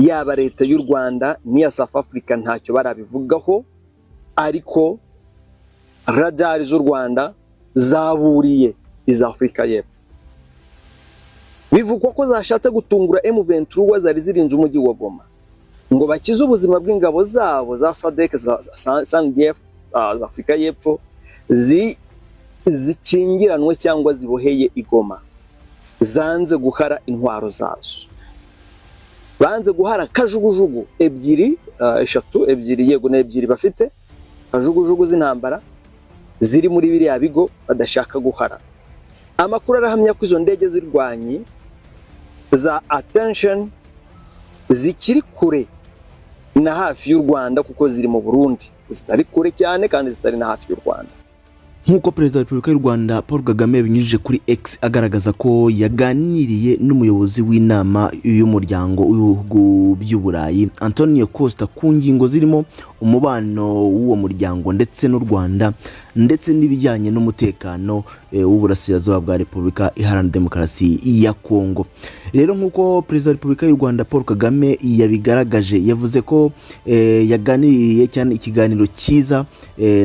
Yaba leta y'u Rwanda n'iya South Africa ntacyo barabivugaho, ariko radari z'u Rwanda zaburiye iza Afurika y'Epfo. Bivugwa ko zashatse gutungura M23 zari zirinze umujyi wa Goma ngo bakize ubuzima bw'ingabo zabo za SADC, za SANDF, za Afurika y'Epfo zikingiranwe cyangwa ziboheye i Goma. Zanze guhara intwaro zazo, banze guhara kajugujugu ebyiri, eshatu, ebyiri, yego ni ebyiri bafite, kajugujugu z'intambara ziri muri biriya bigo badashaka guhara. Amakuru arahamya ko izo ndege z'irwanyi za attention zikiri kure na hafi y'u Rwanda, kuko ziri mu Burundi, zitari kure cyane kandi zitari na hafi y'u Rwanda. Nk'uko Perezida wa Repubulika y'u Rwanda Paul Kagame yabinyujije kuri X agaragaza ko yaganiriye n'umuyobozi w'inama y'umuryango w'ibihugu by'Uburayi Antonio Costa ku ngingo zirimo umubano w'uwo muryango ndetse n'u Rwanda, ndetse n'ibijyanye n'umutekano w'uburasirazuba bwa Repubulika Iharanira Demokarasi ya Kongo. Rero nk'uko Perezida wa Repubulika y'u Rwanda Paul Kagame yabigaragaje, yavuze ko yaganiriye cyane ikiganiro cyiza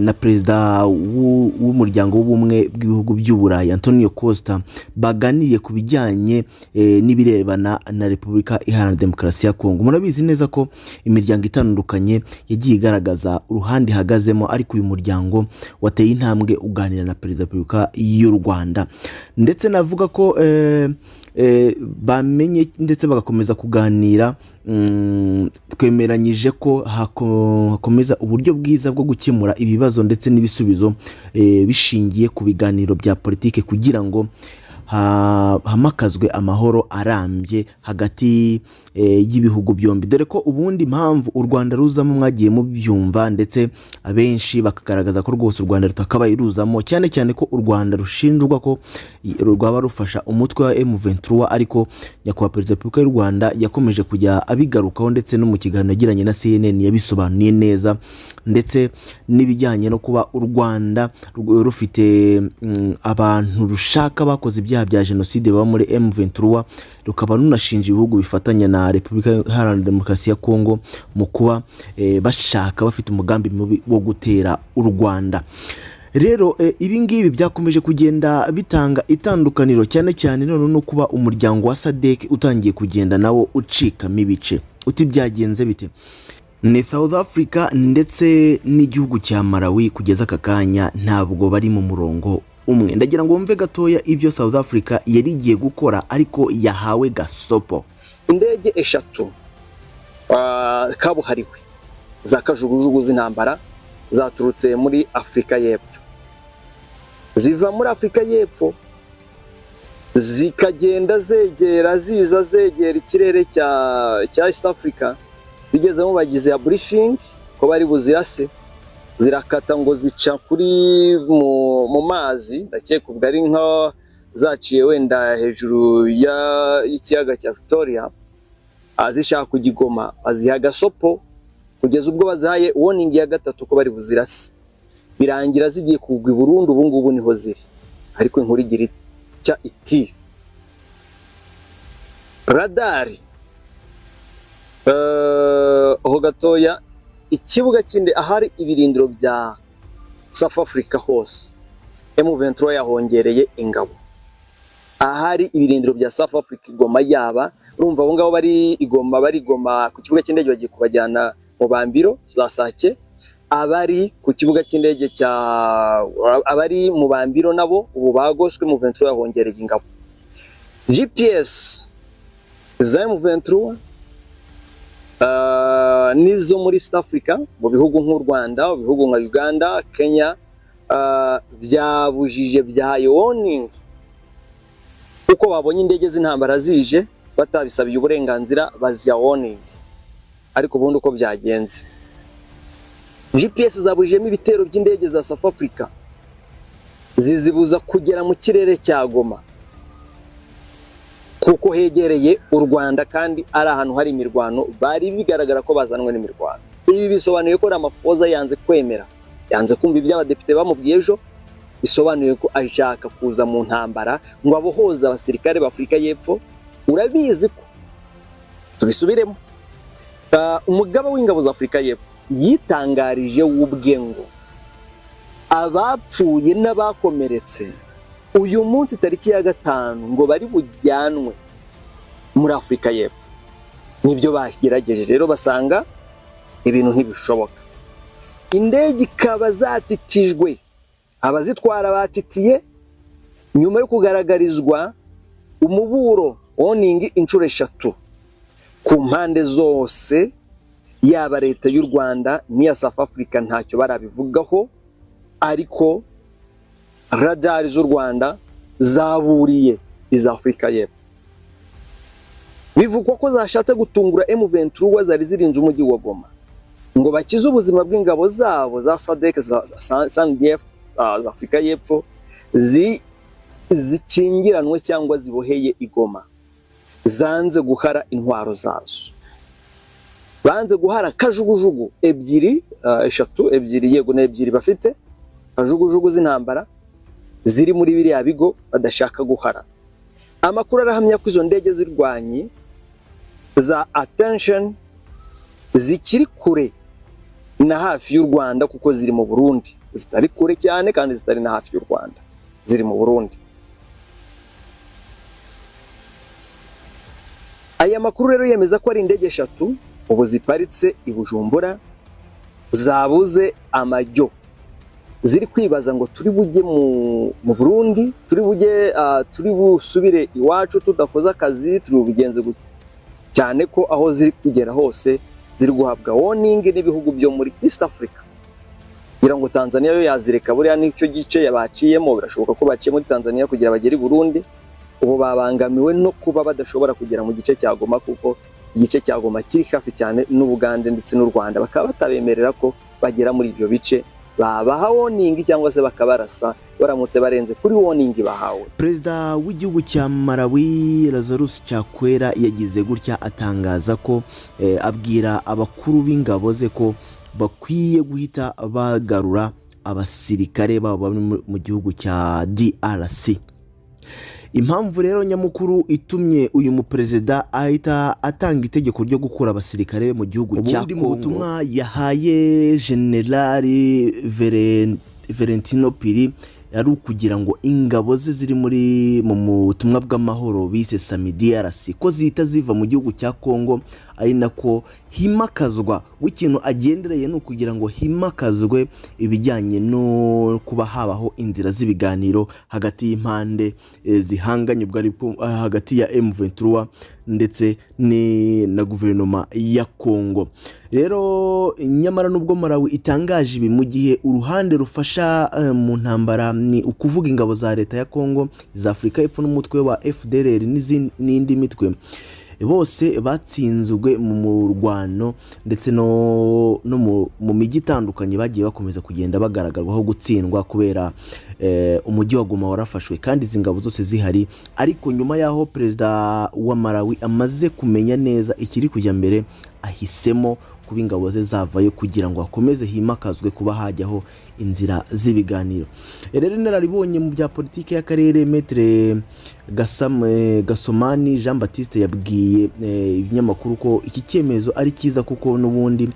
na perezida w'umuryango w'ubumwe bw'ibihugu by'Uburayi Antonio Costa, baganiriye ku bijyanye n'ibirebana na Repubulika Iharanira Demokarasi ya Kongo. Murabizi neza ko imiryango itandukanye yagiye igaragaza uruhande ihagazemo, ariko uyu muryango wateye intambwe uganira na Perezida wa Repubulika y'u Rwanda, ndetse navuga ko bamenye ndetse bagakomeza kuganira. Twemeranyije ko hakomeza uburyo bwiza bwo gukemura ibibazo ndetse n'ibisubizo bishingiye ku biganiro bya politiki kugira ngo hamakazwe amahoro arambye hagati y'ibihugu byombi, dore ko ubundi impamvu u Rwanda ruzamo mwagiye mubyumva, ndetse abenshi bakagaragaza ko rwose u Rwanda rutakabaye ruzamo, cyane cyane ko u Rwanda rushinjwa ko rwaba rufasha umutwe wa M23. Ariko Nyakubahwa Perezida wa Repubulika y'u Rwanda yakomeje kujya abigarukaho, ndetse no mu kiganiro yagiranye na CNN yabisobanuye neza, ndetse n'ibijyanye no kuba u Rwanda rufite abantu rushaka bakoze ibyaha bya jenoside baba muri M23, rukaba runashinja ibihugu bifatanya na Repubulika Iharanira Demokarasi ya Kongo mu kuba bashaka, bafite umugambi mubi wo gutera u Rwanda. Rero ibi ngibi byakomeje kugenda bitanga itandukaniro, cyane cyane none no kuba umuryango wa SADC utangiye kugenda nawo ucikamo ibice. Uti byagenze bite? Ni South Africa ndetse n'igihugu cya Malawi, kugeza aka kanya ntabwo bari mu murongo umwe. Ndagira ngo wumve gatoya ibyo South Africa yari igiye gukora ariko yahawe gasopo. Indege eshatu kabuhariwe za kajugujugu z'intambara zaturutse muri Afurika y'Epfo, ziva muri Afurika y'Epfo zikagenda zegera, ziza zegera ikirere cya East Africa. Zigezemo bagize ya briefing ko bari buzirase, zirakata ngo zica kuri mu mazi. Ndakeka ubwo ari nka zaciye wenda hejuru y'ikiyaga cya Victoria, zishaka kujya i Goma, baziha agasopo kugeza ubwo bazihaye warning ya gatatu ko bari buzirase, birangira zigiye kugwa i Burundi. Ubu ngubu niho ziri. Ariko inkuru igira itya iti: radari aho gatoya ikibuga kindi ahari ibirindiro bya South Africa hose M23 yahongereye ingabo. Ahari ibirindiro bya South Africa i Goma, yaba urumva abo ngabo bari i Goma, bari i Goma ku kibuga cy'indege bagiye kubajyana mu Bambiro za Sake. Abari ku kibuga cy'indege cya, abari mu Bambiro nabo ubu bagoswe, M23 yahongereye ingabo. GPS za M23 n'izo muri East Africa, mu bihugu nk'u Rwanda, mu bihugu nka Uganda, Kenya, byabujije, byahaye warning kuko babonye indege z'intambara zije batabisabiye uburenganzira, baziha warning. Ariko ubundi uko byagenze, GPS zabujijemo ibitero by'indege za South Africa, zizibuza kugera mu kirere cya Goma kuko hegereye u Rwanda kandi ari ahantu hari imirwano, bari bigaragara ko bazanwe n'imirwano. Ibi bisobanuye ko Ramaphosa yanze kwemera, yanze kumva ibyo abadepite bamubwiye ejo, bisobanuye ko ashaka kuza mu ntambara ngo abohoze abasirikare b'Afurika y'Epfo. Urabizi ko, tubisubiremo. Umugaba w'ingabo za Afurika y'Epfo yitangarije we ubwe ngo abapfuye n'abakomeretse uyu munsi tariki ya 5 ngo bari bujyanwe muri Afurika y'Epfo. Nibyo bagerageje rero, basanga ibintu ntibishoboka. Indege ikaba zatitijwe, abazitwara batitiye nyuma yo kugaragarizwa umuburo, warning, inshuro 3 ku mpande zose, yaba leta y'u Rwanda n'iya South Africa ntacyo barabivugaho, ariko radari z'u Rwanda zaburiye iza Afurika y'Epfo. Bivugwa ko zashatse gutungura M23 zari zirinze umujyi wa Goma ngo bakize ubuzima bw'ingabo zabo za SADC, za SANDF, za Afurika y'Epfo zikingiranwe cyangwa ziboheye i Goma. Zanze guhara intwaro zazo, banze guhara kajugujugu ebyiri, eshatu, ebyiri, yego ni ebyiri bafite, kajugujugu z'intambara ziri muri biriya bigo badashaka guhara. Amakuru arahamya ko izo ndege zirwanyi za attention zikiri kure na hafi y'u Rwanda, kuko ziri mu Burundi, zitari kure cyane kandi zitari na hafi y'u Rwanda, ziri mu Burundi. Aya makuru rero yemeza ko ari indege 3 ubu ziparitse i Bujumbura zabuze amajyo, ziri kwibaza ngo turi bujye mu Burundi, turi bujye, turi busubire iwacu tudakoze akazi, turi bubigenze gute? Cyane ko aho ziri kugera hose ziri guhabwa warning n'ibihugu byo muri East Africa. Kugira ngo Tanzania yo yazireka, buriya nicyo gice yabaciyemo, birashoboka ko baciye muri Tanzania kugira bagere i Burundi. Ubu babangamiwe no kuba badashobora kugera mu gice cya Goma, kuko igice cya Goma kiri hafi cyane n'Ubugande ndetse n'u Rwanda, bakaba batabemerera ko bagera muri ibyo bice. Babaha warning cyangwa se bakabarasa baramutse barenze kuri warning bahawe. Perezida w'igihugu cya Malawi, Lazarus Chakwera, yagize gutya atangaza ko abwira abakuru b'ingabo ze ko bakwiye guhita bagarura abasirikare babo bari mu gihugu cya DRC. Impamvu rero nyamukuru itumye uyu muperezida ahita atanga itegeko ryo gukura abasirikare mu gihugu cya Ubundi Kongo, mu butumwa yahaye Generali Valentino Phiri, ari ukugira ngo ingabo ze ziri muri mu butumwa bw'amahoro bise SAMIDRC ko zihita ziva mu gihugu cya Kongo, ari nako himakazwa w'ikintu agendereye ni ukugira ngo himakazwe ibijyanye no kuba habaho inzira z'ibiganiro hagati y'impande zihanganye, ubwo ari hagati ya M23 ndetse na guverinoma ya Kongo. Rero nyamara nubwo Malawi itangaje ibi mu gihe uruhande rufasha mu ntambara, ni ukuvuga ingabo za leta ya Kongo, za Afurika y'Epfo n'umutwe wa FDLR n'indi mitwe, bose batsinzwe mu murwano ndetse no mu mijyi itandukanye bagiye bakomeza kugenda bagaragarwaho gutsindwa kubera umujyi wa Goma warafashwe kandi izi ngabo zose zihari. Ariko nyuma y'aho perezida wa Malawi amaze kumenya neza ikiri kujya mbere, ahisemo kuba ingabo ze zavayo kugira ngo hakomeze himakazwe kuba hajyaho inzira z'ibiganiro. Rero inararibonye mu bya politiki y'akarere, Maître Gasomani Jean Baptiste, yabwiye ibinyamakuru ko iki cyemezo ari cyiza kuko n'ubundi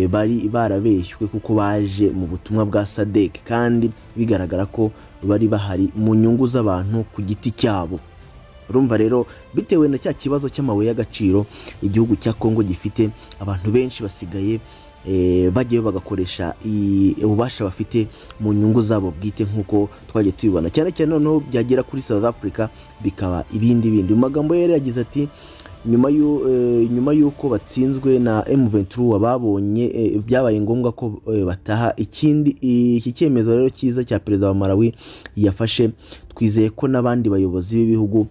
bari barabeshywe, kuko baje mu butumwa bwa SADC kandi bigaragara ko bari bahari mu nyungu z'abantu ku giti cyabo. Urumva rero, bitewe na cya kibazo cy'amabuye y'agaciro igihugu cya Kongo gifite, abantu benshi basigaye bagiye bagakoresha ububasha bafite mu nyungu zabo bwite, nk'uko twagiye tubibona cyane cyane. Noneho byagera kuri South Africa bikaba ibindi bindi. Mu magambo ye yari yagize ati: Nyuma y'uko batsinzwe na M23 babonye byabaye ngombwa ko bataha. Ikindi, iki cyemezo rero cyiza cya perezida wa Malawi yafashe, twizeye ko n'abandi bayobozi b'ibihugu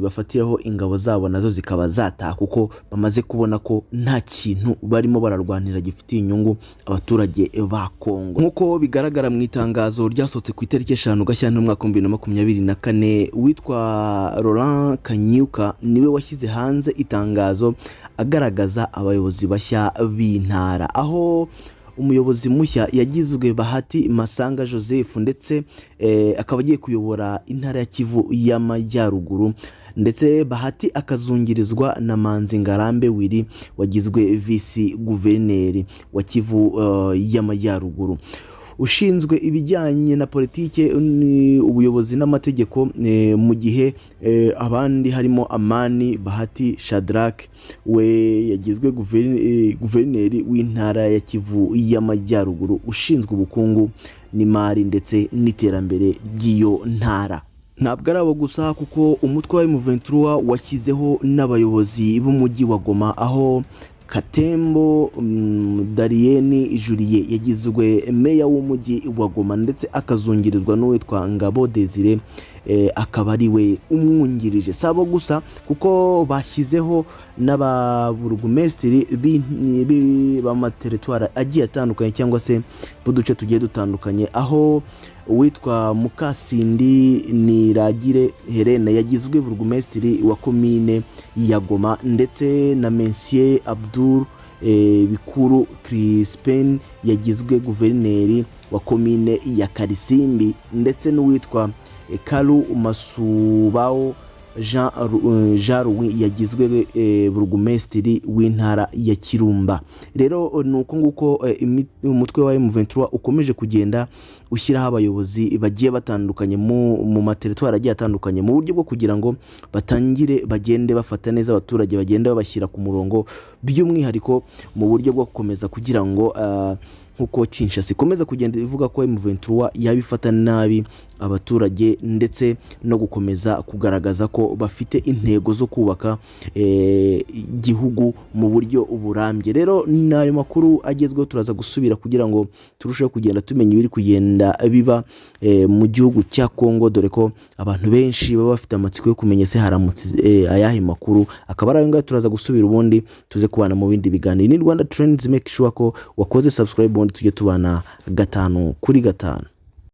bafatiraho ingabo zabo nazo zikaba zataha, kuko bamaze kubona ko nta kintu barimo bararwanira gifitiye inyungu abaturage ba Kongo." Nk'uko bigaragara mu itangazo ryasohotse ku itariki 5 Gashyantare umwaka wa 2024, uwitwa Laurent Kanyuka niwe washyize hanze itangazo agaragaza abayobozi bashya b'intara, aho umuyobozi mushya yagizwe Bahati Masanga Joseph, ndetse akaba agiye kuyobora intara ya Kivu y'Amajyaruguru. ndetse Bahati akazungirizwa na Manzi Ngarambe Willy wagizwe visi guverineri wa Kivu y'Amajyaruguru, ushinzwe ibijyanye na politike, ni ubuyobozi n'amategeko, mu gihe abandi harimo Amani Bahati Shadrack, we yagizwe guverineri w'intara ya Kivu y'Amajyaruguru, ushinzwe ubukungu n'imari ndetse n'iterambere ry'iyo ntara. Ntabwo ari abo gusa, kuko umutwe wa M23 washyizeho n'abayobozi b'umujyi wa Goma, aho Katembo Darieni Julie yagizwe meya w'umujyi wa Goma, ndetse akazungirizwa n'uwitwa Ngabo Desire, akaba ari we umwungirije. Si abo gusa, kuko bashyizeho n'ababurugumesitiri b'amateritwari agiye atandukanye cyangwa se b'uduce tugiye dutandukanye, aho uwitwa Mukasindi Niragire Helene yagizwe burugumesitiri wa komine ya Goma, ndetse na Mensier Abdul Bikuru Crispin yagizwe guverineri wa komine ya Karisimbi, ndetse n'uwitwa Kalu Masubao Jean Louis yagizwe burugumesitiri w'intara ya Kirumba. Rero ni uko nguko umutwe wa M23 ukomeje kugenda ushyiraho abayobozi bagiye batandukanye mu materitwari agiye atandukanye, mu buryo bwo kugira ngo batangire bagende bafata neza abaturage, bagende babashyira ku murongo, by'umwihariko mu buryo bwo gukomeza kugira ngo nk'uko Kinshasa ikomeza kugenda ivuga ko M23 yabifata nabi abaturage, ndetse no gukomeza kugaragaza ko bafite intego zo kubaka igihugu mu buryo burambye. Rero ni ayo makuru agezweho, turaza gusubira kugira ngo turusheho kugenda tumenya ibiri kugenda biba mu gihugu cya Kongo, dore ko abantu benshi baba bafite amatsiko yo kumenya se haramutse ayahe makuru. Akaba ari ayo ngayo, turaza gusubira ubundi tuze kubana mu bindi biganiro. Ni Rwanda Trends, make sure ko wakoze subscribe, ubundi tujye tubana gatanu kuri gatanu.